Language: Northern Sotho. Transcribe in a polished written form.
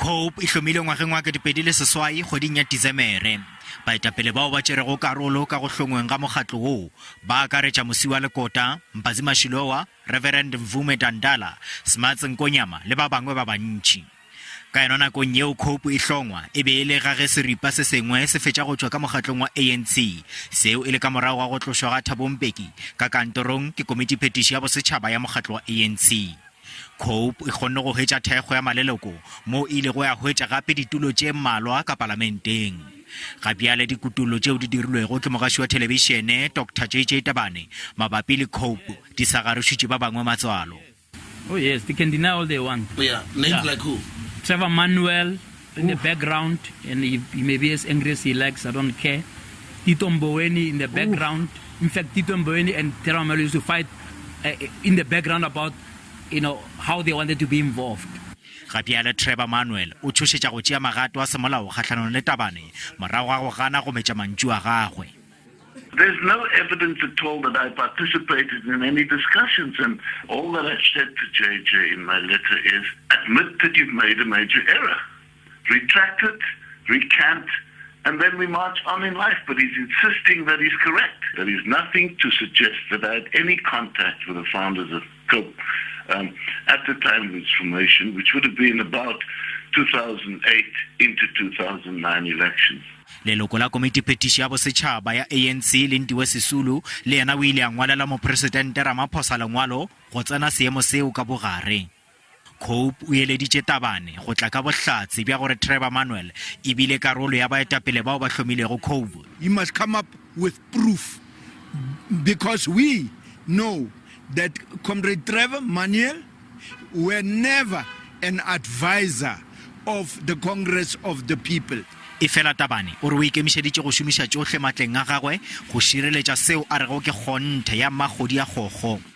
Cope e hlomilwe ngwageng wa 2008 kgweding ya Disemere. Baetapele bao ba tšerego karolo ka go hlongweng ga mokgatlo wo ba akaretša Mosiwa Lekota, Mbhazima Shilowa, Reverend Mvume Dandala, Smuts Nkonyama le ba bangwe ba bantši. Ka yona nakong yeo Cope e hlongwa, e be e le ga ge seripa se sengwe se fetša go tšwa ka mokgatlong wa ANC, seo e le ka morago ga go tlošwa ga Thabo Mbeki ka kantorong ke Komitiphethiši ya Bosetšhaba ya mokgatlo wa ANC. Cope e kgonne go hwetša thekgo ya maleloko moo e ilego ya hwetša gape ditulo tše mmalwa ka palamenteng. Ga bjale dikutollo tšeo di dirilwego ke mogaši wa thelebišene Doctor JJ Tabane mabapi le Cope di sa garošitše ba bangwe matswalo. Oh yes, they can deny all they want. Yeah, names yeah. like who? Trevor Manuel in the background, and he, he may be as angry as he likes, I don't care. Tito Mboweni in the background. Ooh. In fact, Tito Mboweni and Trevor Manuel used to fight uh, in the background about, you know, how they wanted to be involved. Ga bjale Trevor Manuel o tšhošetša go tšea magato a semolao kgahlanong le Tabane morago ga go gana go metša mantšu a gagwe. There's no evidence at all that I participated in any discussions and all that I've said to JJ in my letter is admit that you've made a major error. Retract it, recant, and then we march on in life. But he's insisting that he's correct. There is nothing to suggest that I had any contact with the founders of COPE um, at the time of its formation, which would have been about 2008 into 2009 elections. Leloko la Komitiphethiši ya Bosetšhaba ya ANC Lindiwe Sisulu le yena o ile a ngwalela Mopresidente Ramaphosa lengwalo go tsena seemo seo ka bogare. Cope o eleditše Tabane go tla ka bohlatse bja gore Trevor Manuel e bile karolo ya baetapele bao ba hlomilego Cope. He must come up with proof because we know that Comrade Trevor Manuel were never an advisor of the Congress of the People. Efela Tabane o re o ikemišeditše go šomiša tšohle matleng a gagwe go šireletša seo a rego ke kgonthe ya mmakgodi ya kgokgo.